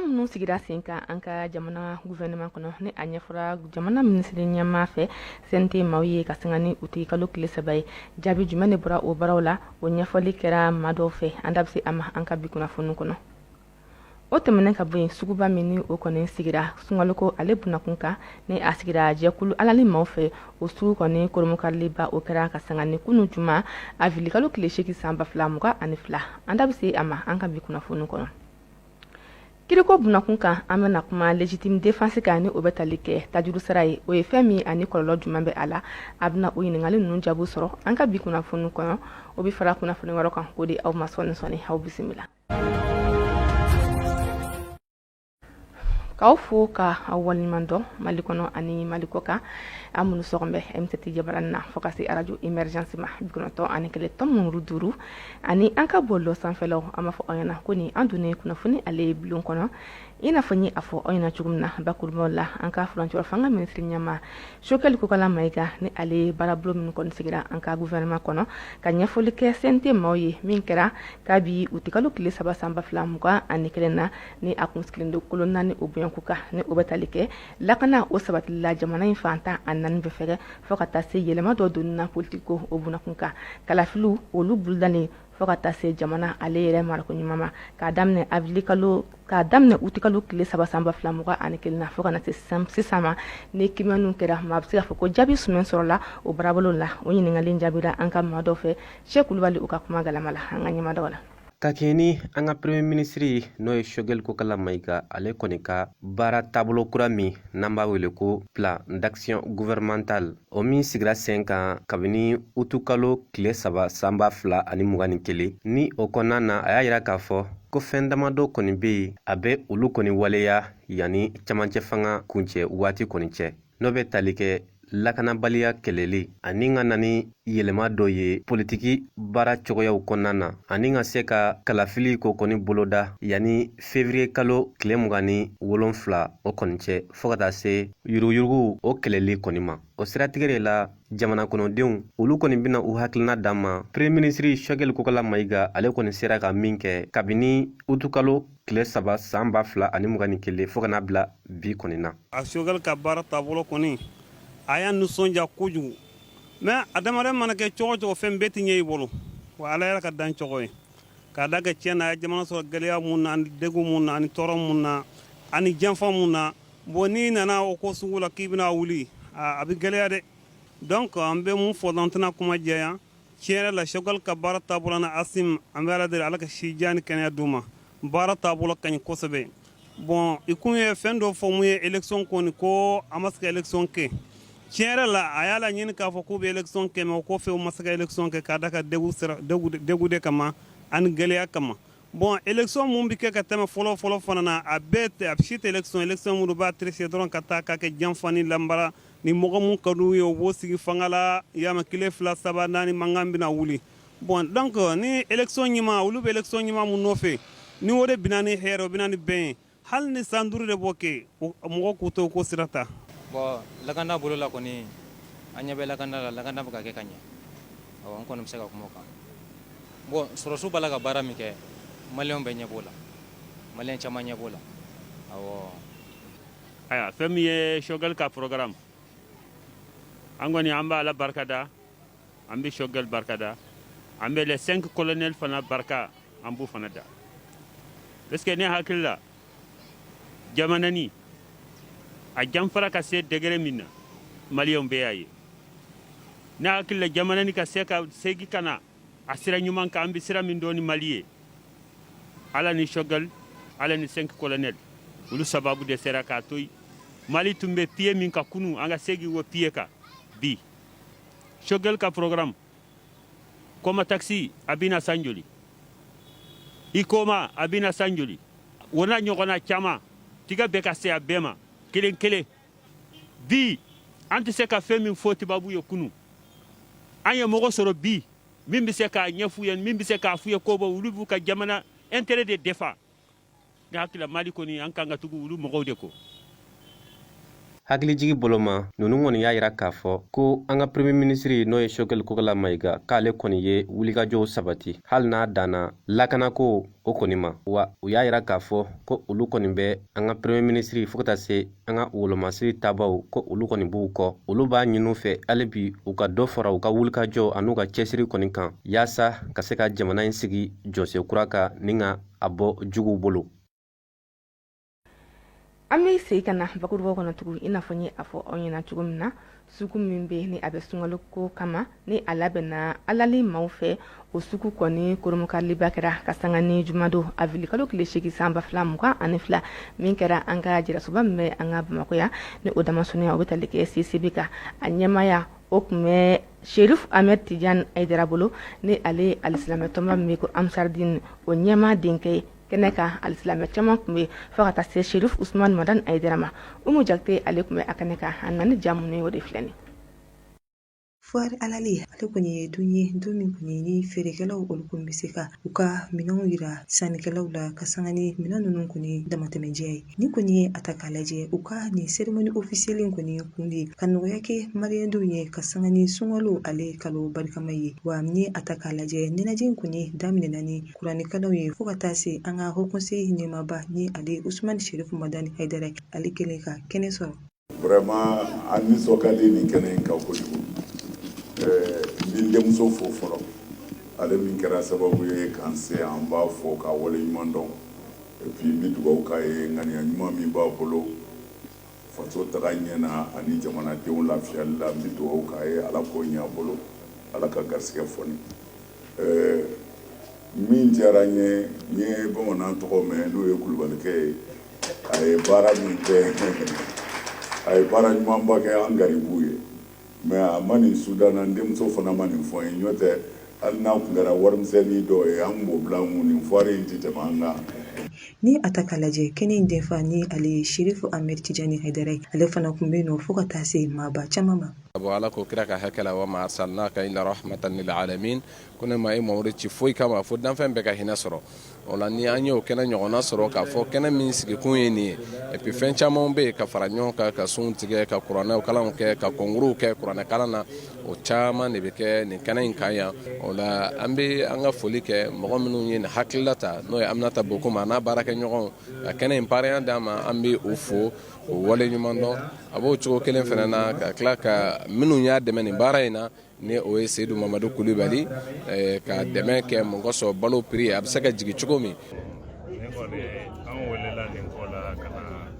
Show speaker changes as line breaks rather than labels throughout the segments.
minnu sigira sen kan an ka jamana gouvernement kɔnɔ, ni a ɲɛfɔra jamana minisiri ɲɛmaa fɛ CNT maaw ye ka sanga ni utikalo tile 3 ye, jaabi jumɛn de bɔra o baaraw la? O ɲɛfɔli kɛra maa dɔw fɛ. An da bɛ se a ma an ka bi kunnafoni kɔnɔ. O tɛmɛnen ka bɔ yen, suguba min ni o kɔni sigira sunkaloko ale bunakun kan, ni a sigira jɛkulu alali maaw fɛ, o sugu kɔni koromokariliba, o kɛra ka sanga ni kunu juma avrilikalo tile 8 san 2022. An da bɛ se a ma an ka bi kunnafoni kɔnɔ. Kiriko bunakun kan, an bɛna kuma légitime défense kan, ni o bɛ tali kɛ tajuru sara ye. O ye fɛn min ani kɔlɔlɔ jumɛn bɛ a la? A bɛna o ɲininkali ninnu jaabi sɔrɔ an ka bi kunnafoni kɔnɔ. O bɛ fara kunnafoni wɛrɛ kan k'o di aw ma sɔɔni sɔɔni. Aw bisimila. K'aw fo ka aw waleɲuman dɔn Mali kɔnɔ ani Mali kɔ kan, an minnu sɔgɔn bɛ M7 jabarani na fo ka se arajo Emergence ma 91.5 ani an ka bɔlɔlɔ sanfɛlaw. An b'a fɔ aw ɲɛna ko ni an donnen kunnafoni ale bulon kɔnɔ, i n'a fɔ n ye a fɔ aw ɲɛna cogo min na bakurubaw la, an ka furancɛ fanga minisiri ɲɛmaa Choguel Kokalla Maïga, ni ale ye baarabolo minnu kɔni sigira an ka gouvernement kɔnɔ, ka ɲɛfɔli kɛ CNT maaw ye min kɛra kabi utikalo tile 3 san 2021 na, ni a kun sigilen don kolo naani o bonyaku kan, ni o bɛ tali kɛ lakana o sabatili la jamana in fan 14 bɛɛ fɛ, fo ka taa se yɛlɛma dɔ donni na politiki ko o bunakun kan, kalafiliw olu bolodalen, fo ka taa se jamana ale yɛrɛ marako ɲuman ma, k'a daminɛ avril k'a daminɛ utikalo tile 3 san 2021 na fo ka na se sisan ma. Ni kiimɛniw kɛra, maa bɛ se k'a fɔ ko jaabi jumɛn sɔrɔla o baarabolo la? O ɲininkali jaabira an ka maa dɔw fɛ. Sɛ Kulubali, u ka kuma galama la, an ka ɲɛmadaw la.
Ka kɛɲɛ ni an ka premier ministre, n'o ye Choguel Kokalla Maïga, ale kɔni ka baara taabolo kura min n'an b'a wele ko plan d'action gouvernemental, o min sigira sen kan kabini utukalo tile 3 san 2021, ni o kɔnɔna na, a y'a yira k'a fɔ ko fɛn damadɔ kɔni bɛ yen, a bɛ olu kɔni waleya yanni camancɛ fanga kuncɛ waati kɔni cɛ, n'o bɛ tali kɛ lakanabaliya kɛlɛli ani ka na ni yɛlɛma dɔ ye politiki baara cogoyaw kɔnɔna na, ani ka se ka kalafili ko kɔni boloda yanni fevrier kalo tile 27 o kɔni cɛ, fo ka taa se yuruguyurugu o kɛlɛli kɔni ma. O siratigɛ de la, jamana kɔnɔdenw olu kɔni bɛna u hakilina d'an ma premier ministre Choguel Kokalla Maïga ale kɔni sera ka min kɛ kabini utukalo tile 3 san 2021 fo ka n'a bila bi kɔni na.
A Choguel ka baara taabolo kɔni, a y'a nisɔndiya kojugu, mais adamaden mana kɛ cogo cogo, fɛn bɛɛ tɛ ɲɛ i bolo wa. Ala yɛrɛ ka dan cogo ye k'a da kɛ tiɲɛ na. A ye jamana sɔrɔ gɛlɛya mun na, ani degun mun na, ani tɔɔrɔ mun na, ani janfa mun na. Bon, n'i nana o ko sugu la k'i bɛna wuli, a bɛ gɛlɛya dɛ. Donc an bɛ mun fɔ dɔrɔn, tɛna kuma jɛya. Tiɲɛ yɛrɛ la, Choguel ka baara taabolo na, Assimi, an bɛ Ala deli, Ala ka si jan ni kɛnɛya d'u ma. Baara taabolo ka ɲi kosɛbɛ. Bon, i kun ye fɛn dɔ fɔ mun ye, élection kɔni, ko a ma se ka élection kɛ. Tiɲɛ yɛrɛ la, a y'a laɲini k'a fɔ k'u bɛ élection kɛ, mais o kɔfɛ u ma se ka élection kɛ k'a da ka degun de kama ani gɛlɛya kama. Bon, élection mun bɛ kɛ ka tɛmɛ fɔlɔ fɔlɔ fana na, a bɛɛ tɛ, a si tɛ élection. Élection minnu b'a tricher dɔrɔn ka taa k'a kɛ janfa ni lanbara ni mɔgɔ mun ka d'u ye, u b'o sigi fanga la yama kile fila saba naani, mankan bɛna wuli. Bon, donc ni élection ɲuman, olu bɛ élection ɲuman mun nɔfɛ, ni o de bɛna ni hɛrɛ, o bɛna ni bɛn ye, hali ni san 5 de b'o kɛ, mɔgɔ k'u to ko sira ta.
Bon, lakana bolo la kɔni, an ɲɛ bɛ lakana la, lakana bɛ ka kɛ ka ɲɛ. Awɔ, n kɔni bɛ se ka kuma o kan. Bon, sɔrɔsiw b'a la ka baara min kɛ, maliyɛnw bɛɛ ɲɛ b'o la, maliyɛn caman ɲɛ b'o la, awɔ.
Ayiwa, fɛn min ye Choguel ka programme, an kɔni an b'a Ala barika da, an bɛ Choguel barika da, an bɛ les cinq colonels fana barika, an b'u fana da, parce que ne hakili la, jamana ni a janfara ka se degré min na, maliyɛnw bɛɛ y'a ye. Ne hakili la, jamana ni ka se ka segin ka na a sira ɲuman kan, an bɛ sira min dɔn ni Mali ye, Ala ni Choguel, Ala ni cinq colonels, olu sababu de sera k'a to Mali tun bɛ pied min ka kunu, an ka segin o pied kan bi. Choguel ka programme, koma taxe a bɛna san joli, Huicoma a bɛna san joli, o n'a ɲɔgɔnna caman, tiga bɛɛ ka se a bɛɛ ma kelen kelen. Bi an tɛ se ka fɛn min fɔ tubabu ye kunu, an ye mɔgɔ sɔrɔ bi min bɛ se k'a ɲɛf'u ye, min bɛ se k'a f'u ye ko bɔ olu b'u ka jamana intérêt de défend. Ne hakili la, Mali kɔni, an kan ka tugu olu mɔgɔw de kɔ.
Hakilijigi bolo ma, ninnu kɔni y'a yira k'a fɔ ko an ka premier ministre, n'o ye Choguel Kokalla Maïga, k'ale kɔni ye wulikajɔw sabati, hali n'a danna lakanako o kɔni ma. Wa u y'a yira k'a fɔ ko olu kɔni bɛ an ka premier ministre, fo ka taa se an ka wolomasiri tabaw, ko olu kɔni b'u kɔ. Olu b'a ɲini fɛ hali bi u ka dɔ fara u ka wulikajɔ an'u ka cɛsiri kɔni kan, yaasa ka se ka jamana in sigi jɔsen kura kan ni ka a bɔ juguw bolo.
An bɛ segin ka na bakurubaw kɔnɔ tugun. I n'a fɔ n ye a fɔ aw ɲɛna cogo min na, sugu min bɛ ni a bɛ sunkalo ko kama, ni a labɛnna alali maaw fɛ, o sugu kɔni koromokariliba kɛra ka sanga ni jumadon avril kalo tile 8 san 2022, min kɛra an ka jirasoba min bɛ an ka Bamakɔ yan, ni o damasurunya o bɛ tali kɛ CCB kan. A ɲɛmaaya o tun bɛ Sherif Ahmed Tidiane Aidara bolo, ni ale alisilamɛ tɔnba min bɛ ko Ansardine, o ɲɛmaa denkɛ ye. Kɛnɛ kan, alisilamɛ caman tun bɛ, fo ka taa se Sherif Usman Madani Aidara ma. Umu Jakite, ale tun bɛ a kɛnɛ kan, a nana ni ja minnu ye, o de filɛ nin.
Foire alali, ale kɔni ye don ye, don min kɔni ni feerekɛlaw olu kɔni bɛ se ka u ka minɛnw yira sannikɛlaw la, ka sanga ni minɛn ninnu kɔni damatɛmɛdiya ye. Ni kɔni ye a ta k'a lajɛ, u ka nin cérémonie officielle kɔni kun de ka nɔgɔya kɛ maliyɛndenw ye, ka sanga ni sunkalo ale kalo barikama ye. Wa ni a ta k'a lajɛ, ɲɛnajɛ in kɔni daminɛna ni kuranɛkalanw ye, fo ka taa se an ka haut conseil ɲɛmaaba ni ale Usumani Sherifu Madani Hayidara, ale kɛlen ka kɛnɛ sɔrɔ.
Vraiment, an nisɔn ka di nin kɛnɛ in kan kojugu. N bɛ n denmuso fo fɔlɔ, ale min kɛra sababu ye k'an se yan. An b'a fo k'a waleɲuman dɔn. Et puis n bɛ dugawu k'a ye, ŋaniya ɲuman min b'a bolo faso taga ɲɛ na ani jamanadenw lafiyali la, n bɛ dugawu k'a ye, Ala k'o ɲɛ a bolo, Ala ka garisɛgɛ fɔni. Min diyara n ye, n ye bamanan tɔgɔ mɛn, n'o ye Kulubalikɛ ye. A ye baara min kɛ, a ye baara ɲumanba kɛ an garibuw ye, mais a ma nin sudan na. N denmuso fana ma nin fɔ n ye, n'o tɛ hali n'a tun kɛra warimisɛnnin dɔw ye, an b'o bila an kun, nin foire in tɛ tɛmɛ an kan.
Ni a ta k'a lajɛ, kɛnɛ in denfa ni ale ye Sherifu Ahmed Tijani Hayidara ye, ale fana tun bɛ yen nɔ, fo ka taa se maaba caman ma.
Bɔ Ala ko kira ka hakɛ la: وما أرسلناك إلا رحمة للعالمين. Ko ne ma e Mamadu ci foyi kama fo danfɛn bɛɛ ka hinɛ sɔrɔ. O la, ni an y'o kɛnɛ ɲɔgɔnna sɔrɔ, k'a fɔ kɛnɛ min sigikun ye nin ye, et puis fɛn caman bɛ yen ka fara ɲɔgɔn kan, ka sun tigɛ, ka kuranɛw kalanw kɛ, ka concours kɛ kuranɛ kalan na, o caman de bɛ kɛ nin kɛnɛ in kan yan. O la, an bɛ an ka foli kɛ mɔgɔ minnu ye nin hakilila ta, n'o ye Aminata Bokum a n'a baarakɛɲɔgɔnw, ka kɛnɛ in parrain d'an ma. An bɛ o fo, o wale ɲuman dɔn. A b'o cogo kelen fana na, ka tila ka minnu y'a dɛmɛ nin baara in na, ni o ye Seyidu Mamadu Kulibali, ka dɛmɛ kɛ mun kosɔn balo prix a bɛ se ka jigin cogo min.
Nin kɔni, an welela nin ko la ka na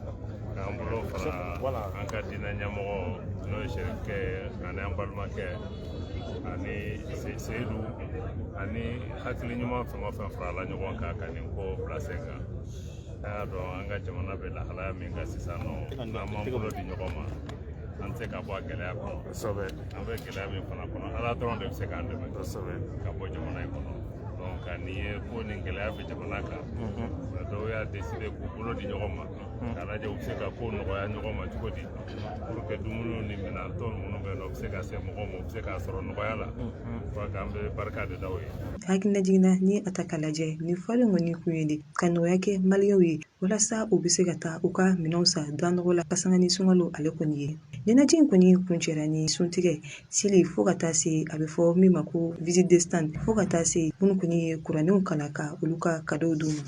k'an bolo fara an ka diinɛ ɲɛmɔgɔ, n'o ye Serifukɛ ani an balimakɛ ani Seyidu ani hakili ɲuman fɛn o fɛn farala ɲɔgɔn kan ka nin ko bila sen kan. An y'a dɔn an ka jamana bɛ lahalaya min kan sisan nɔ, n'an m'an bolo di ɲɔgɔn ma, an tɛ se ka bɔ a gɛlɛya kɔnɔ. An bɛ gɛlɛya min fana kɔnɔ, Ala dɔrɔn de bɛ se k'an dɛmɛ ka bɔ jamana in kɔnɔ. Donc nin ye ko nin gɛlɛya bɛ jamana kan, dɔw y'a décider k'u bolo di ɲɔgɔn ma k'a lajɛ u bɛ se ka ko nɔgɔya ɲɔgɔn ma cogo di, pour que dumuniw ni minɛn tɔ minnu bɛ yen nɔ, u bɛ se ka se mɔgɔw ma, u bɛ se k'a sɔrɔ nɔgɔya la. K'an bɛ barika de da o ye.
Hakilina jiginna, ni a ta k'a lajɛ, nin foire kɔni kun ye de ka nɔgɔya kɛ maliyɛnw ye, walasa u bɛ se ka taa u ka minɛnw san da nɔgɔ la, ka sanga ni sunkalo ale kɔni ye. Ɲɛnajɛ in kɔni kuncɛra ni suntigɛ seli, fo ka taa se a bɛ fɔ min ma ko visite de stand, fo ka taa se minnu kɔni ye kuranɛw kalan, ka olu ka cadeau d'u ma.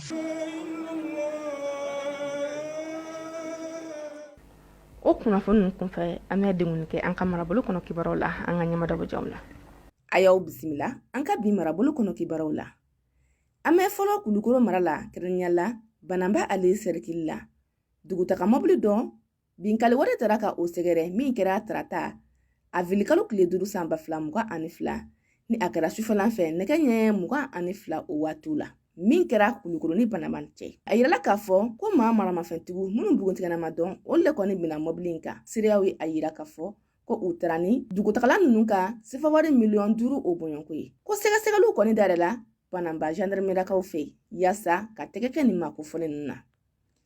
O kunnafoni ninnu kunfɛ, an bɛ denkundi kɛ an ka marabolo kɔnɔ kibaruyaw la, an ka ɲɛmadabɔ jaw la. A y'aw bisimila an ka bi marabolo kɔnɔ kibaruyaw la. An bɛ fɔlɔ Kulukoro mara la, kɛrɛnkɛrɛnnenya la Bananba ale sɛrikili la, dugutaga mɔbili dɔ binkali wɛrɛ taara ka o sɛgɛrɛ, min kɛra tarata avril tile 5 san 2022, ni a kɛra sufɛlan fɛ nɛgɛ ɲɛ 22 o waatiw la, min kɛra Kulukoro ni Bananba cɛ. A yirala k'a fɔ ko maa maramafɛntigiw minnu buguntigɛna ma dɔn, olu de kɔni binna mɔbili in kan. Seereyaw ye a yira k'a fɔ ko u taara ni dugutagala ninnu ka sefawari miliyɔn 5 o bɔɲɔgɔnko ye. Ko sɛgɛsɛgɛliw kɔni dayɛlɛla Bananba gendarmerakaw fɛ yen, yaasa ka tɛgɛ kɛ nin maa kofɔlen ninnu na.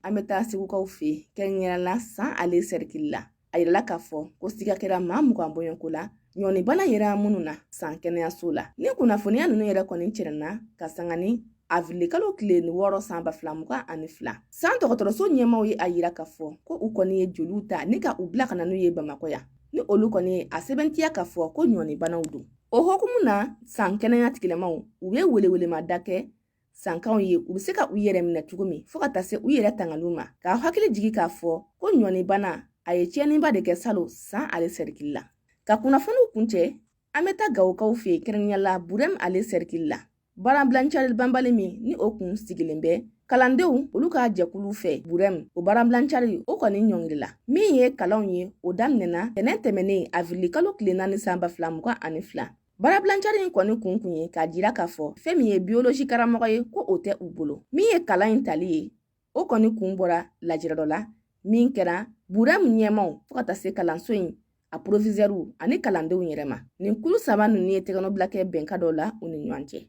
An bɛ taa Segukaw fɛ yen, kɛrɛnkɛrɛnnenya la San ale sɛrikili la. A yirala k'a fɔ ko siga kɛra maa 20 bɔɲɔgɔnko la, ɲɔnibana yera minnu na San kɛnɛyaso la. Ni kunnafoniya ninnu yɛrɛ kɔni cɛrɛnna ka sanga ni Avirilikalo tile 6 san 2022. San dɔgɔtɔrɔso ɲɛmaaw ye a yira k'a fɔ ko u kɔni ye joliw ta ni ka u bila ka na n'u ye Bamakɔ yan. Ni olu kɔni ye a sɛbɛntiya k'a fɔ ko ɲɔnibanaw don. O hukumu na, san kɛnɛya tigilamaw u ye welewelemada kɛ sankaw ye u bɛ se ka u yɛrɛ minɛ cogo min fo ka taa se u yɛrɛ tangaliw ma, k'a hakili jigi k'a fɔ ko ɲɔnibana a ye tiɲɛniba de kɛ salon san ale sɛrikili la. Ka kunnafoniw kuncɛ, an bɛ taa Gawokaw fɛ yen, kɛrɛnkɛrɛnnenya la Burɛm ale sɛrikili la. Baarabilancari banbali min ni o kun sigilen bɛ kalandenw olu ka jɛkulu fɛ Burɛm, o baarabilancari o kɔni ɲɔngirila. Min ye kalanw ye, o daminɛna tɛnɛn tɛmɛnen avirilikalo tile 4 san 2022. Baarabilancari in kɔni kun kun ye k'a jira k'a fɔ fɛn min ye biyolozi karamɔgɔ ye ko o tɛ u bolo. Min ye kalan in tali ye, o kɔni kun bɔra lajɛrɛ dɔ la min kɛra Burɛm ɲɛmaw fo ka taa se kalanso in a porofizɛriw ani kalandenw yɛrɛ ma. Nin kulu saba ninnu ye tɛgɛnɔbila kɛ bɛnkan dɔ la u ni ɲɔgɔn cɛ.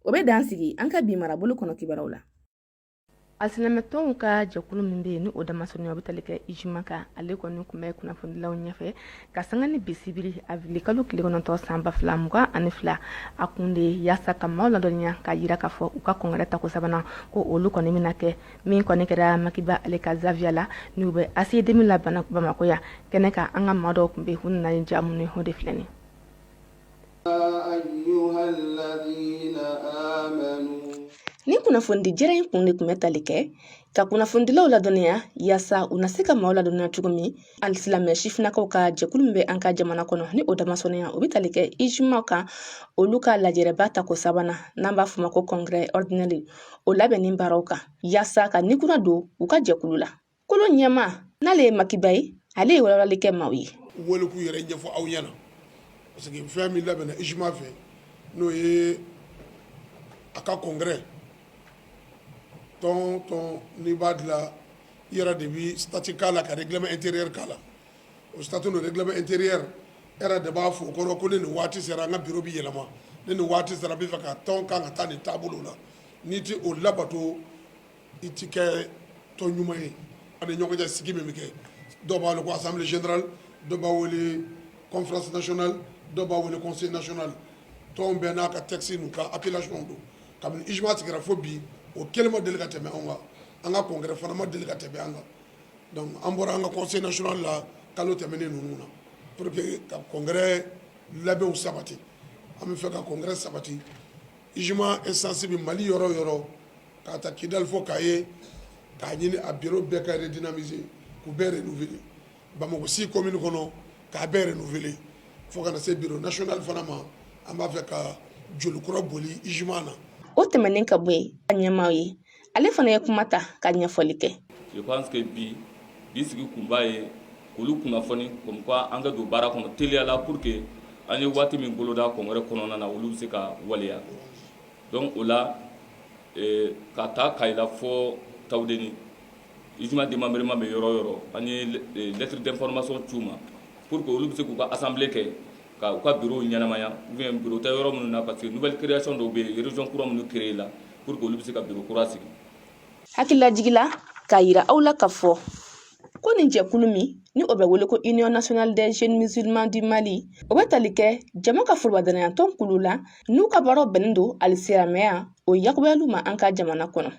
O bɛ dan sigi an ka bi marabolo kɔnɔ kibaruyaw la. Alisilamɛtɔnw ka jɛkulu min bɛ yen ni o damasɔnni o bɛ tali kɛ Ijima kan, ale kɔni tun bɛ kunnafonidilaw ɲɛfɛ ka sanga ni bi sibiri avril kalo tile 9 san 2022. A kun de ye yaasa ka maaw ladɔnniya k'a jira k'a fɔ u ka congrès tako sabanan ko olu kɔni bɛna kɛ, min kɔni kɛra Makiba ale ka zawiya la n'u bɛ ACDM la Bamakɔ yan. Kɛnɛ kan, an ka maa dɔw tun bɛ yen, u nana ni ja minnu ye, o de filɛ nin. Nin kunnafonidi jɛrɛ in kun de tun bɛ tali kɛ ka kunnafonidilaw ladɔnniya yaasa u na se ka maaw ladɔnniya cogo min alisilamɛ sifinnakaw ka jɛkulu min bɛ an ka jamana kɔnɔ ni o damasɔnniya o bɛ tali kɛ Ijima kan, olu ka lajɛrɛba tako sabanan n'an b'a fɔ ma ko congrès ordinaire, o labɛnni baaraw kan yaasa ka nikura don u ka jɛkulu la. Kolo ɲɛmaa n'ale ye Makiba ye, ale ye walawalali kɛ maaw ye.
Wele k'u yɛrɛ ɲɛfɔ aw ɲɛna parce que fɛn min labɛnna Ijima fɛ, n'o ye a ka congrès, tɔn tɔn n'i b'a dilan, i yɛrɛ de bɛ statut k'a la, ka règlement intérieur k'a la. O statut n'o règlement intérieur, e yɛrɛ de b'a fɔ o kɔrɔ ko ni nin waati sera, an ka bureau bɛ yɛlɛma, ni nin waati sera, n bɛ fɛ ka tɔn kan ka taa nin taabolo la. N'i tɛ o labato, i ti kɛ tɔn ɲuman ye. Ani ɲɔgɔn cɛ sigi min bɛ kɛ, dɔw b'a wele ko assemblée générale, dɔw b'a wele conférence nationale, dɔw b'a wele conseil national. Tɔn bɛɛ n'a ka texte n'u ka appellation don. Kabini Ijima sigira fo bi, o kelen ma deli ka tɛmɛ anw kan. An ka congrès fana ma deli ka tɛmɛ an kan. Donc an bɔra an ka conseil national la kalo tɛmɛnen ninnu na pour que ka congrès labɛnw sabati. An bɛ fɛ ka congrès sabati. Ijima instance bɛ Mali yɔrɔ o yɔrɔ, k'a ta Kidali fo Kayi, k'a ɲini a bureau bɛɛ ka redynamiser, k'u bɛɛ renouveler. Bamakɔ 6 commune kɔnɔ, k'a bɛɛ renouveler, fo ka na se bureau national fana ma. An b'a fɛ ka joli kura boli Ijima na.
O tɛmɛnen ka bɔ yen, ɲɛmaa ye, ale fana ye kuma ta ka ɲɛfɔli kɛ.
Je pense que bi sigi kunba ye k'olu kunnafoni comme quoi an ka don baara kɔnɔ teliya la pour que an ye waati min boloda congrès kɔnɔna na, olu bɛ se ka waleya. Donc o la, ka taa Kayila fɔ Tawudeni, Ijima démembrement bɛ yɔrɔ o yɔrɔ, an ye lettre d'information c'u ma pour que olu bɛ se k'u ka assemblée kɛ, ka u ka bureau ɲɛnamaya, ou bien bureau tɛ yɔrɔ minnu na, parce que nouvelle création dɔw bɛ yen, région kura minnu créé la, pour que olu bɛ se ka bureau kura sigi.
Hakililajigila k'a yira aw la k'a fɔ ko nin jɛkulu min ni o bɛ wele ko Union nationale des jeunes musulmans du Mali, o bɛ tali kɛ jama ka forobadanayatɔn kulu la n'u ka baaraw bɛnnen don alisilamɛya o yakubayaliw ma an ka jamana kɔnɔ.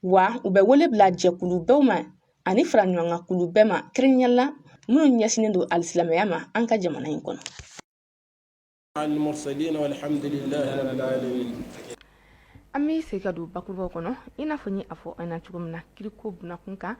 Wa u bɛ wele bila jɛkulu bɛɛ ma ani fara ɲɔgɔnkan kulu bɛɛ ma, kɛrɛnkɛrɛnnenya la minnu ɲɛsinnen don alisilamɛya ma an ka jamana in kɔnɔ. An bɛ segin ka don bakurubaw kɔnɔ. I n'a fɔ n ye a fɔ an na cogo min na, kiriko bunakun kan,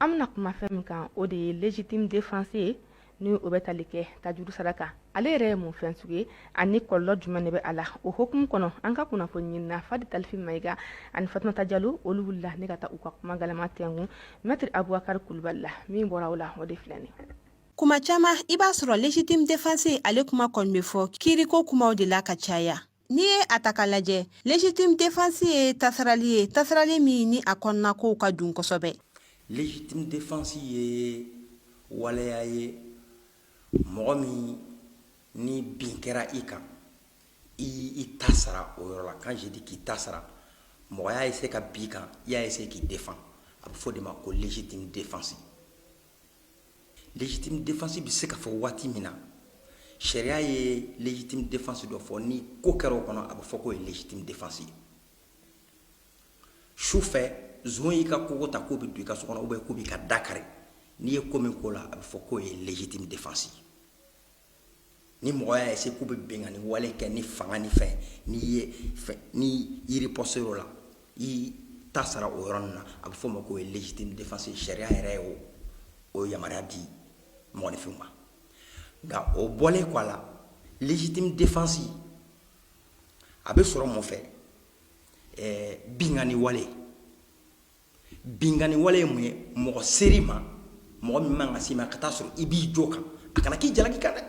an bɛna kuma fɛn min kan, o de ye légitime défense ye, ni o bɛ tali kɛ tajuru sara kan. Ale yɛrɛ ye mun fɛn sugu ye ani kɔlɔlɔ jumɛn de bɛ a la? O hukumu kɔnɔ, an ka kunnafoni ɲinina Fadi Talifi Mayiga ani Fatumata Jalo, olu wulila ne ka taa u ka kuma galama tɛnkun Maître Abubakar Kulubali la. Min bɔra o la, o de filɛ nin.
Kuma caman, i b'a sɔrɔ légitime défense ale kuma kɔni bɛ fɔ kiiriko kumaw de la ka caya. N'i ye a ta ka lajɛ, légitime défense ye tasarali ye, tasarali min ni a kɔnɔnakow ka dun kosɛbɛ.
Légitime défense ye waleya ye, mɔgɔ min ni bin kɛra i kan, i i ta sara o yɔrɔ la. Quand je dis k'i ta sara, mɔgɔ y'a essayer ka bin i kan, i y'a essayer k'i défend, a bɛ fɔ o de ma ko légitime défense. Légitime défense bɛ se ka fɔ waati min na, sariya ye légitime défense dɔ fɔ, ni ko kɛra o kɔnɔ, a bɛ fɔ k'o ye légitime défense ye. Su fɛ, zon y'i ka kogo ta k'o bɛ don i ka so kɔnɔ ou bien k'o b'i ka da kari. N'i ye ko min k'o la, a bɛ fɔ k'o ye légitime défense ye. Ni mɔgɔ y'a essayer k'u bɛ binkanni wale kɛ ni fanga ni fɛn, n'i ye fɛn, ni i riposte o la, i ta sara o yɔrɔnin na, a bɛ fɔ o ma k'o ye légitime défense ye. Sariya yɛrɛ ye o yamaruya di mɔgɔninfinw ma. Nka o bɔlen kɔ a la, légitime défense a bɛ sɔrɔ mun fɛ? Binkanni wale. Binkanni wale ye mun ye? Mɔgɔ ser'i ma, mɔgɔ min man ka s'i ma, ka taa sɔrɔ i b'i jo kan, a kana k'i jalaki kan dɛ.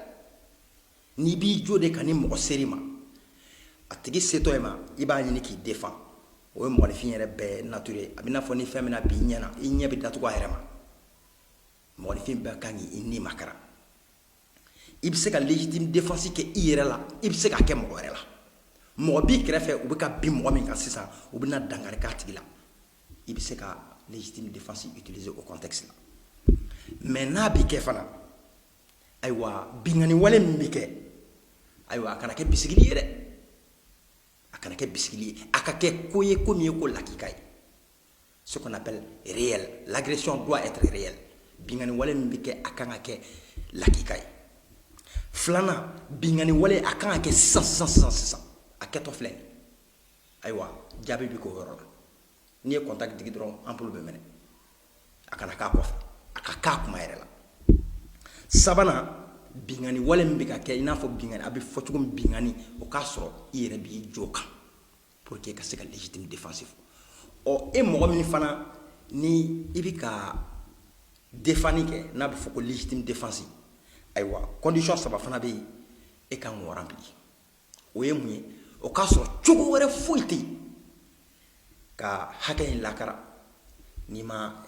N'i b'i jo de kan ni mɔgɔ ser'i ma, a tigi setɔ i ma, i b'a ɲini k'i défend. O ye mɔgɔninfin yɛrɛ bɛɛ nature ye. A bɛ n'a fɔ ni fɛn bɛna bin i ɲɛ na, i ɲɛ bɛ datugu a yɛrɛ ma. Mɔgɔninfin bɛɛ kan k'i ni makara. I bɛ se ka légitime défense kɛ i yɛrɛ la, i bɛ se k'a kɛ mɔgɔ wɛrɛ la. Mɔgɔ b'i kɛrɛfɛ, u bɛ ka bin mɔgɔ min kan sisan, u bɛna dankari k'a tigi la, i bɛ se ka légitime défense utiliser o contexte la. Mais n'a bɛ kɛ fana, ayiwa, binkanni wale min bɛ kɛ, ayiwa, a kana kɛ bisigili ye dɛ, a kana kɛ bisigili ye, a ka kɛ ko ye, ko min ye ko lakika ye, ce qu'on appelle réel. L'agression doit être réelle. Binkanni wale min bɛ kɛ, a kan ka kɛ lakika ye. Filanan, binkanni wale a kan ka kɛ sisan sisan sisan sisan, a kɛtɔ filɛ nin. Ayiwa, jaabi bɛ k'o yɔrɔ la. N'i ye contact digi dɔrɔn, ampoule bɛ mɛnɛ. A kana k'a kɔfɛ, a ka k'a kuma yɛrɛ la. Sabanan, binkanni wale min bɛ ka kɛ, i n'a fɔ binkanni a bɛ fɔ cogo min, binkanni o k'a sɔrɔ i yɛrɛ b'i jo kan pour que ka se ka légitime défense fɔ. Ɔ, e mɔgɔ min fana ni i bɛ ka défendre kɛ, n'a bɛ fɔ ko légitime défense, ayiwa, condition saba fana bɛ yen e kan k'o remplir. O ye mun ye? O k'a sɔrɔ cogo wɛrɛ foyi tɛ yen ka hakɛ in lakara n'i ma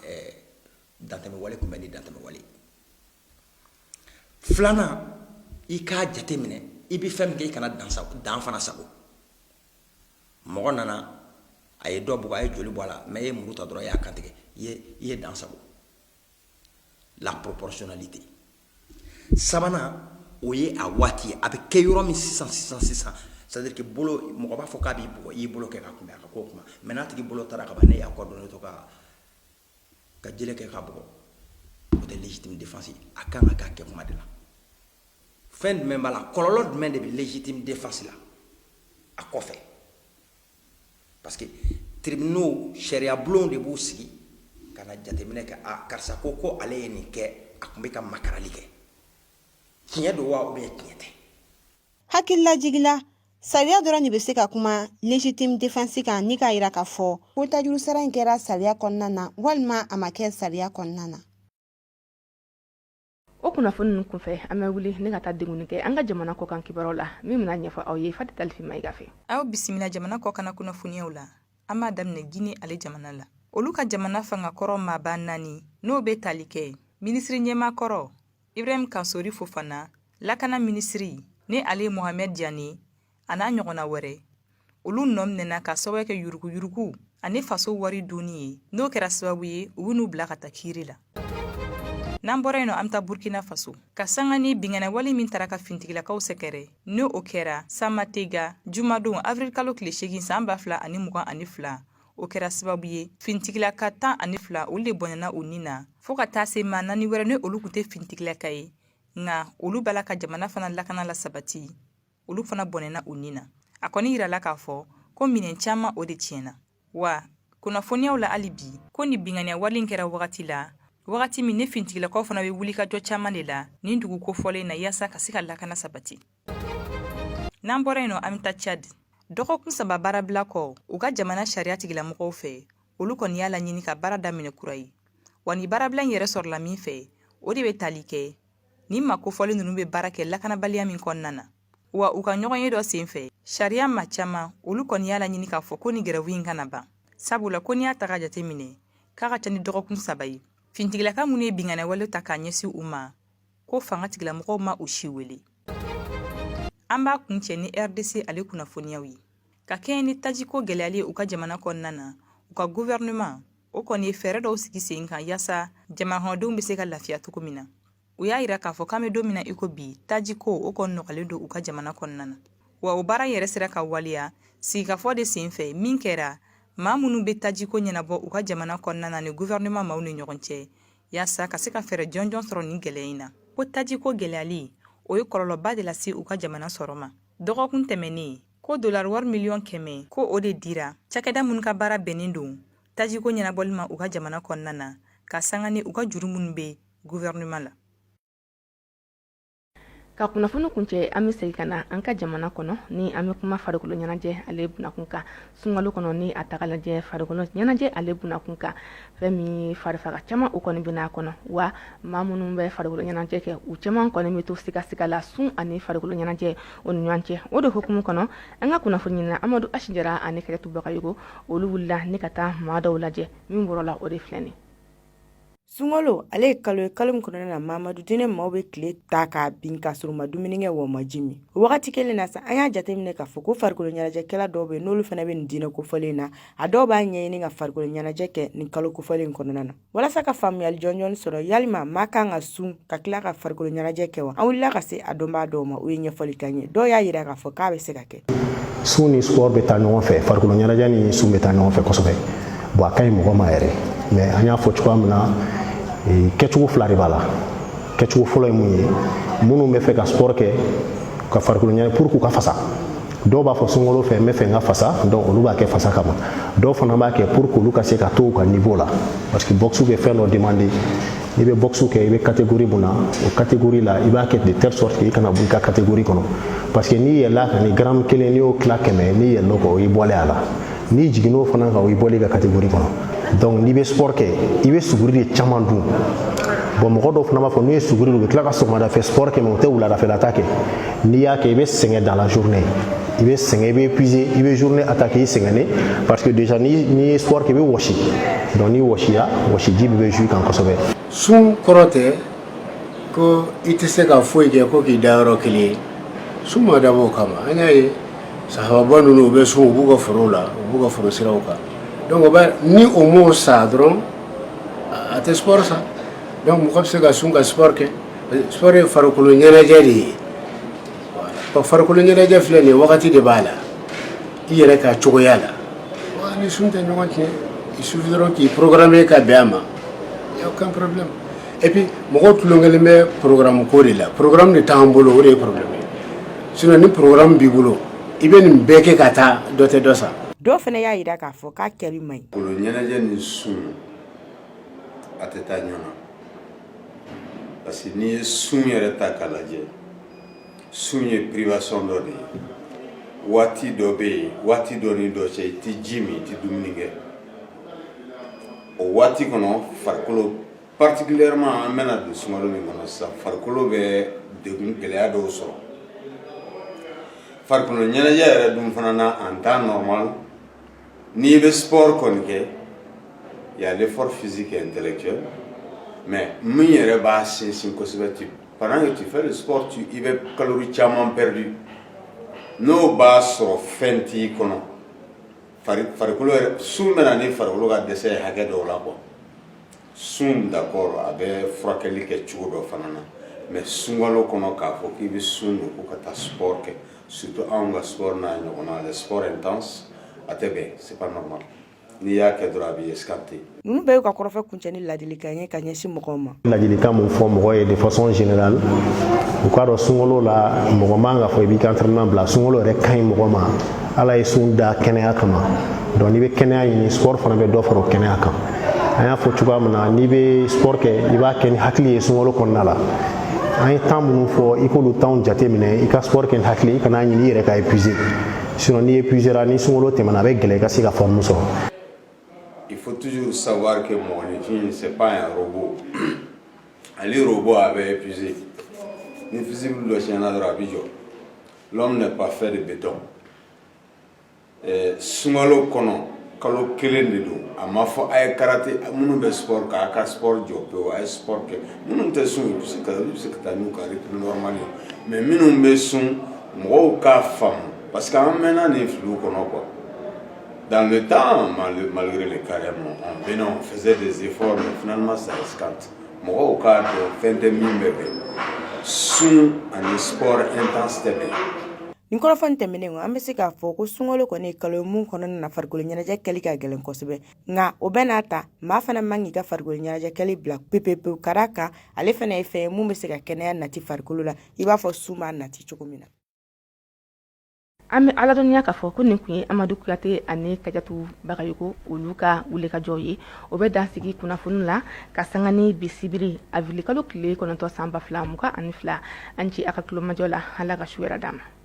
dantɛmɛ wale kunbɛn ni dantɛmɛ wale. Filanan, i k'a jateminɛ i bɛ fɛn min kɛ, i kana dan fana sago. Mɔgɔ nana, a ye dɔ bugɔ, a ye joli bɔ a la, mais e ye muru ta dɔrɔn, i y'a kantigɛ, i ye dan sago. La proportionnalité. Sabanan, o ye a waati ye, a bɛ kɛ yɔrɔ min sisan sisan sisan. C'est à dire que bolo, mɔgɔ b'a fɔ k'a b'i bugɔ, i y'i bolo kɛ ka kunbɛn, a ka ko kuma, mais n'a tigi bolo taara ka ban, ne y'a kɔ dɔn to ka jele kɛ ka bugɔ, o tɛ légitime défense. A kan ka k'a kɛ kuma de la. Fɛn jumɛn b'a la? Kɔlɔlɔ jumɛn de bɛ légitime défense la a kɔfɛ? Parce que tribunaux, sariya bulonw de b'u sigi ka na jateminɛ kɛ. A karisa ko ale ye nin kɛ, a tun bɛ ka makarali kɛ, tiɲɛ don wa ou bien tiɲɛ tɛ?
Hakililajigila, sariya dɔrɔn de bɛ se ka kuma légitime défense kan ni k'a yira k'a fɔ ko tajuru sara in kɛra sariya kɔnɔna na walima a ma kɛ sariya kɔnɔna na.
O kunnafoni ninnu kunfɛ, an bɛ wuli ne ka taa denguni kɛ an ka jamana kɔkan kibaruyaw la, min bɛna ɲɛfɔ aw ye Fati Talifi Mayiga fɛ.
Aw bisimila jamana kɔkanna kunnafoniyaw la. An b'a daminɛ Gine ale jamana la. Olu ka jamana fanga kɔrɔ maaba naani, n'o bɛ tali kɛ minisiri ɲɛmaa kɔrɔ Ibrahim Kansori Fofana, lakana minisiri ni ale ye Mohamed Diane, a n'a ɲɔgɔnna wɛrɛ, olu nɔ minɛna ka sababu kɛ yuruguyurugu ani faso wari dunni ye, n'o kɛra sababu ye u bɛn'u bila ka taa kiiri la. N'an bɔra yen nɔ, an bɛ taa Burkina Faso ka sanga ni binkanni wale min taara ka fintigilakaw sɛgɛrɛ, ni o kɛra Samatega jumadon avril kalo tile 8 san 2022. O kɛra sababu ye fintigilaka 12, olu de bɔnɛna u ni na, fo ka taa se maa naani wɛrɛ ni olu tun tɛ fintigilaka ye, nka olu b'a la ka jamana fana lakana la sabati, olu fana bɔnɛna u ni na. A kɔni yirala k'a fɔ ko minɛn caman o de tiɲɛna. Wa kunnafoniyaw la hali bi, ko ni binkanni wale in kɛra wagati la, wagati min ne fintigilakaw fana bɛ wulikajɔ caman de la nin dugu kofɔlen na yaasa ka se ka lakana sabati. N'an bɔra yen nɔ, an bɛ taa Tchad. Dɔgɔkun 3 baarabila kɔ u ka jamana sariya tigilamɔgɔw fɛ, olu kɔni y'a laɲini ka baara daminɛ kura ye. Wa ni baarabila in yɛrɛ sɔrɔla min fɛ, o de bɛ tali kɛ ni maa kofɔlen ninnu bɛ baara kɛ lakanabaliya min kɔnɔna na. Wa u ka ɲɔgɔnye dɔ senfɛ, sariya maa caman olu kɔni y'a laɲini k'a fɔ ko ni gɛrɛwu in kana ban, sabula ko n'i y'a ta ka jate minɛ k'a ka ca ni dɔgɔkun 3 ye, fintigilaka minnu ye binkanni wale ta k'a ɲɛsin u ma, ko fanga tigilamɔgɔw ma u si wele. An b'a kuncɛ ni RDC ale kunnafoniyaw ye. Ka kɛɲɛ ni tajiko gɛlɛyali ye u ka jamana kɔnɔna na, u ka gouvernement o kɔni ye fɛɛrɛ dɔw sigi sen kan yaasa jamanakɔnɔdenw bɛ se ka lafiya cogo min na. U y'a yira k'a fɔ k'an bɛ don min na i ko bi, tajiko o kɔni nɔgɔlen don u ka jamana kɔnɔna na. Wa o baara yɛrɛ sera ka waleya sigikafɔ de sen fɛ min kɛra maa minnu bɛ tajiko ɲɛnabɔ u ka jamana kɔnɔna na ni gouvernement maaw ni ɲɔgɔn cɛ yaasa ka se ka fɛɛrɛ jɔnjɔn sɔrɔ nin gɛlɛya in na. Ko tajiko gɛlɛyali, o ye kɔlɔlɔba de lase u ka jamana sɔrɔ ma. Dɔgɔkun tɛmɛnen, ko dolari wari miliyɔn 100, ko o de dira cakɛda minnu ka baara bɛnnen don tajiko ɲɛnabɔli ma u ka jamana kɔnɔna na, ka sanga ni u ka juru minnu bɛ gouvernement la.
Ka kunnafoni kuncɛ, an bɛ segin ka na an ka jamana kɔnɔ ni an bɛ kuma farikolo ɲɛnajɛ ale bunakun kan. Sunkalo kɔnɔ, ni a taga lajɛ farikolo ɲɛnajɛ ale bunakun kan, fɛn min farifaga caman o kɔni bɛ n'a kɔnɔ wa, maa minnu bɛ farikolo ɲɛnajɛ kɛ, u caman kɔni bɛ to sigasiga la sun ani farikolo ɲɛnajɛ o ni ɲɔgɔn cɛ. O de hukumu kɔnɔ, an ka kunnafoni ɲinina Amadu Asijara ani Kɛrɛtu Bagayogo, olu wulila ni ka taa maa dɔw lajɛ. Min bɔra la, o de filɛ nin.
Sunkalo, ale ye kalo ye, kalo min kɔnɔna na Mamadu diinɛ maaw bɛ tile ta k'a bin k'a sɔrɔ u ma dumuni kɛ wa ma ji min. O wagati kelen na sa, an y'a jateminɛ k'a fɔ ko farikolo ɲɛnajɛkɛla dɔw bɛ, n'olu fana bɛ nin diinɛ kofɔlen na. A dɔw b'a ɲɛɲini ka farikolo ɲɛnajɛ kɛ nin kalo kofɔlen in kɔnɔna na. Walasa ka faamuyali jɔnjɔn sɔrɔ, yalima maa kan ka sun ka tila ka farikolo ɲɛnajɛ kɛ wa? An wulila ka se a dɔnbaa dɔw ma, u ye ɲɛfɔli k'an ye. Dɔw y'a jira k'a fɔ k'a bɛ se ka kɛ.
Sun ni sport bɛ taa ɲɔgɔn fɛ, farikolo ɲɛnajɛ ni sun bɛ taa ɲɔgɔn fɛ kosɛbɛ. Bon, a ka ɲi mɔgɔ ma yɛrɛ, mais an y'a fɔ cogoya min na, kɛcogo fila de b'a la. Kɛcogo fɔlɔ ye mun ye? Minnu bɛ fɛ ka sport kɛ ka farikolo ɲɛnajɛ pour k'u ka fasa, dɔw b'a fɔ sunkalo fɛ n bɛ fɛ n ka fasa, donc olu b'a kɛ fasa kama. Dɔw fana b'a kɛ pour k'olu ka se ka to u ka niveau la, parce que boxe bɛ fɛn dɔ demander. N'i bɛ boxe kɛ, i bɛ catégorie mun na, o catégorie la, i b'a kɛ de telle sorte que i kana bɔ i ka catégorie kɔnɔ, parce que n'i yɛlɛla kan ni gramme kelen, n'i y'o tila 100, n'i yɛlɛl'o kan, o y'i bɔlen a la. N'i jiginn'o fana kan, o y'i bɔlen i ka catégorie kɔnɔ. Donc n'i bɛ sport kɛ, i bɛ suguri de caman dun. Bon, mɔgɔ dɔw fana b'a fɔ n'u ye suguri dun, u bɛ tila ka sɔgɔmada fɛ sport kɛ, mais u tɛ wuladafɛla kɛ. N'i y'a kɛ, i bɛ sɛgɛn dans la journée, i bɛ sɛgɛn, i bɛ épuisé, i bɛ journée attaquer i sɛgɛnnen, parce que déjà n'i ye sport kɛ, i bɛ wɔsi. Donc n'i wɔsira, wɔsiji bɛ jouer kan kosɛbɛ.
Sun kɔrɔ tɛ ko i tɛ se ka foyi kɛ, ko k'i da yɔrɔ kelen ye. Sun ma dabɔ o kama. An y'a ye sahababa ninnu, u bɛ sun, u b'u ka forow la, u b'u ka foro siraw kan. Donc o b'a ni o m'o sa dɔrɔn, a tɛ sport sa. Donc mɔgɔ bɛ se ka sun ka sport kɛ. Sport ye farikolo ɲɛnajɛ de ye. Voilà, farikolo ɲɛnajɛ filɛ nin ye, wagati de b'a la, i yɛrɛ ka cogoya la. Ni sun tɛ ɲɔgɔn tiɲɛ, il suffit dɔrɔn k'i programmer ka bɛn a ma, y a aucun problème. Et puis mɔgɔw tulonkɛlen bɛ programme ko de la. Programme de t'an bolo, o de ye problème ye. Sinon ni programme b'i bolo, i bɛ nin bɛɛ kɛ ka taa, dɔ tɛ dɔ sa.
Dɔw fana y'a jira k'a fɔ k'a kɛli man ɲi.
Farikolo ɲɛnajɛ ni sun, a tɛ taa ɲɔgɔn na, parce que n'i ye sun yɛrɛ ta k'a lajɛ, sun ye privation dɔ de ye. Waati dɔ bɛ yen, waati dɔ ni dɔ cɛ, i tɛ ji min, i tɛ dumuni kɛ o waati kɔnɔ. Farikolo, particulièrement an bɛna don sunkalo min kɔnɔ sisan, farikolo bɛ degun gɛlɛya dɔw sɔrɔ. Farikolo ɲɛnajɛ yɛrɛ dun fana na, en temps normal, n'i bɛ sport kɔni kɛ, il y a l'effort physique et intellectuel, mais min yɛrɛ b'a sinsin kosɛbɛ, tu pendant que tu fais le sport, tu i bɛ calorie caman perdu. N'o b'a sɔrɔ fɛn t'i kɔnɔ, farikolo yɛrɛ, sun bɛ na ni farikolo ka dɛsɛ ye hakɛ dɔw la quoi. Sun, d'accord, a bɛ furakɛli kɛ cogo dɔ fana na, mais sunkalo kɔnɔ, k'a fɔ k'i bɛ sun don ko ka taa sport kɛ, surtout anw ka sport n'a ɲɔgɔnna, les sports intenses, a tɛ bɛn, c'est pas normal. N'i y'a kɛ dɔrɔn, a b'i esquinter.
Ninnu bɛɛ y'u ka kɔrɔfɔ kuncɛ ni ladilikan ye ka ɲɛsin mɔgɔw ma.
Ladilikan mun fɔ mɔgɔ ye de façon générale, u k'a dɔn sunkalo la, mɔgɔ man ka fɔ i b'i ka entraînement bila. Sunkalo yɛrɛ ka ɲi mɔgɔ ma. Ala ye sun da kɛnɛya kama. Donc n'i bɛ kɛnɛya ɲini, sport fana bɛ dɔ fara o kɛnɛya kan. An y'a fɔ cogoya min na, n'i bɛ sport kɛ, i b'a kɛ ni hakili ye. Sunkalo kɔnɔna la, an ye temps minnu fɔ, i k'olu temps jate minɛ, i ka sport kɛ ni hakili, i kana ɲini i yɛrɛ ka épuiser. Sinon n'i épuisera, ni sunkalo tɛmɛna, a bɛ gɛlɛya i ka se ka forme sɔrɔ.
Il faut toujours savoir que mɔgɔninfin, c'est pas un robot. Ale robot, a bɛ épuisé ni fusible dɔ tiɲɛna dɔrɔn, a bɛ jɔ. L'homme n'est pas fait de béton. Sunkalo kɔnɔ, kalo kelen de don. A ma fɔ a ye karaté, minnu bɛ sport kɛ, a ka sport jɔ pewu, a ye sport kɛ. Minnu tɛ sun, u bɛ se ka, olu bɛ se ka taa n'u ka rythme normal ye. Mais minnu bɛ sun, mɔgɔw k'a faamu, parce que an mɛnna nin filiw kɔnɔ quoi. Dans le temps, malgré le carême, on venait, on faisait des efforts, mais finalement ça esquinte. Mɔgɔw k'a dɔn, fɛn tɛ min bɛ bɛn, sun ani sport intense tɛ bɛn.
Nin kɔrɔfɔ in tɛmɛnen kɔ, an bɛ se k'a fɔ ko sunkalo kɔni ye kalo ye mun kɔnɔna na farikolo ɲɛnajɛ kɛli ka gɛlɛn kosɛbɛ. Nka o bɛɛ n'a ta, maa fana man k'i ka farikolo ɲɛnajɛ kɛli bila pepepewu, ka d'a kan ale fana ye fɛn ye mun bɛ se ka kɛnɛya nati farikolo la, i b'a fɔ sun b'a nati cogo min na.
An bɛ aw ladɔnniya k'a fɔ ko nin tun ye Amadu Kuyate ani Kajatu Bagayogo olu ka wulikajɔw ye. O bɛ dan sigi kunnafoni la ka sanga ni bi sibiri avril kalo tile 9 san 2022. An ci a ka tulomajɔ la. Ala ka su hɛrɛ d'an ma.